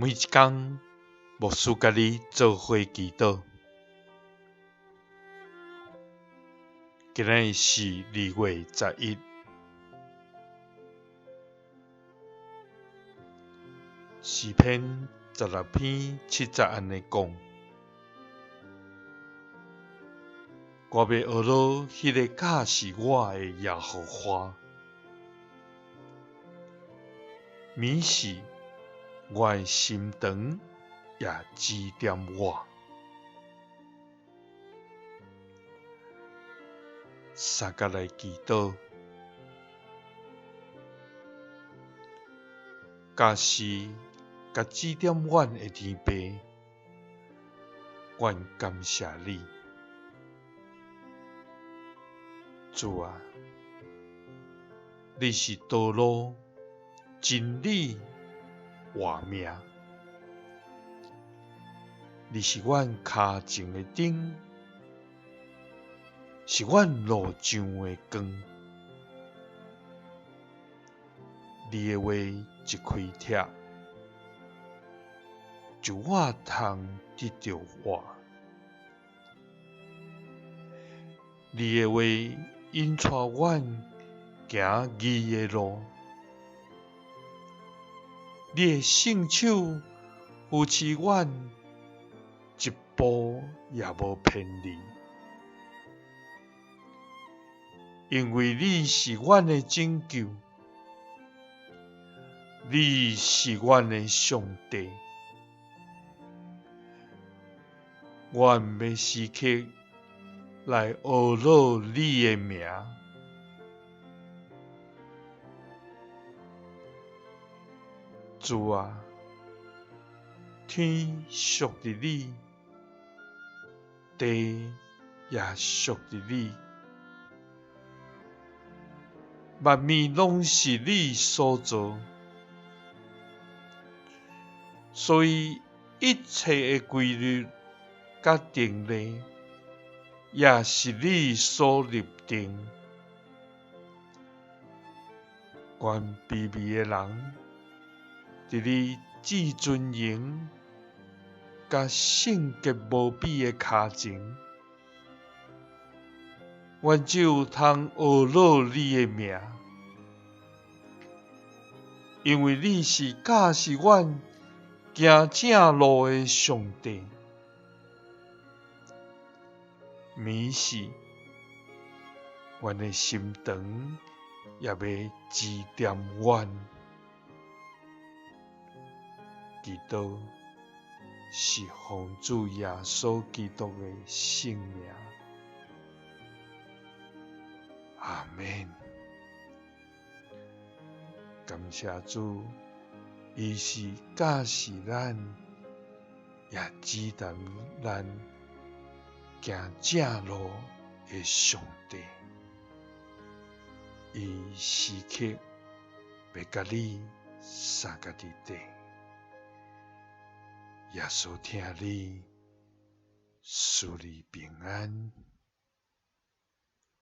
每一工，牧師佮你做伙祈禱。今仔日是2月11，詩篇16篇7節按呢講：我欲呵咾彼个教示我的耶和華，暝時我的心腸也指點我。相佮來祈禱，教示佮指點阮的天父，阮感謝你，主啊，你是道路、真理、活命，你是阮跤前的燈，是阮路上的光。你的話一開帖，就我通得著活。你的話引帶阮行義的路，你的聖手扶持阮，一步也無偏離。因為你是阮的拯救，你是阮的上帝，阮欲時刻來呵咾你的名。主啊，天屬佇你，地也屬佇你，萬物攏是你所造，所以一切的規律佮定例，也是你所立定。願卑微的人，佇你至尊榮佮聖潔無比的跤前，阮只有通呵咾你的名，因為你是教示阮行正路的上帝。暝時，阮的心腸也欲指點阮。祈禱是奉主耶穌基督的聖名。阿們。感謝主，伊是教示咱，也指導咱行正路的上帝。伊時刻欲佮你相佮佇底。耶穌疼你，賜你平安。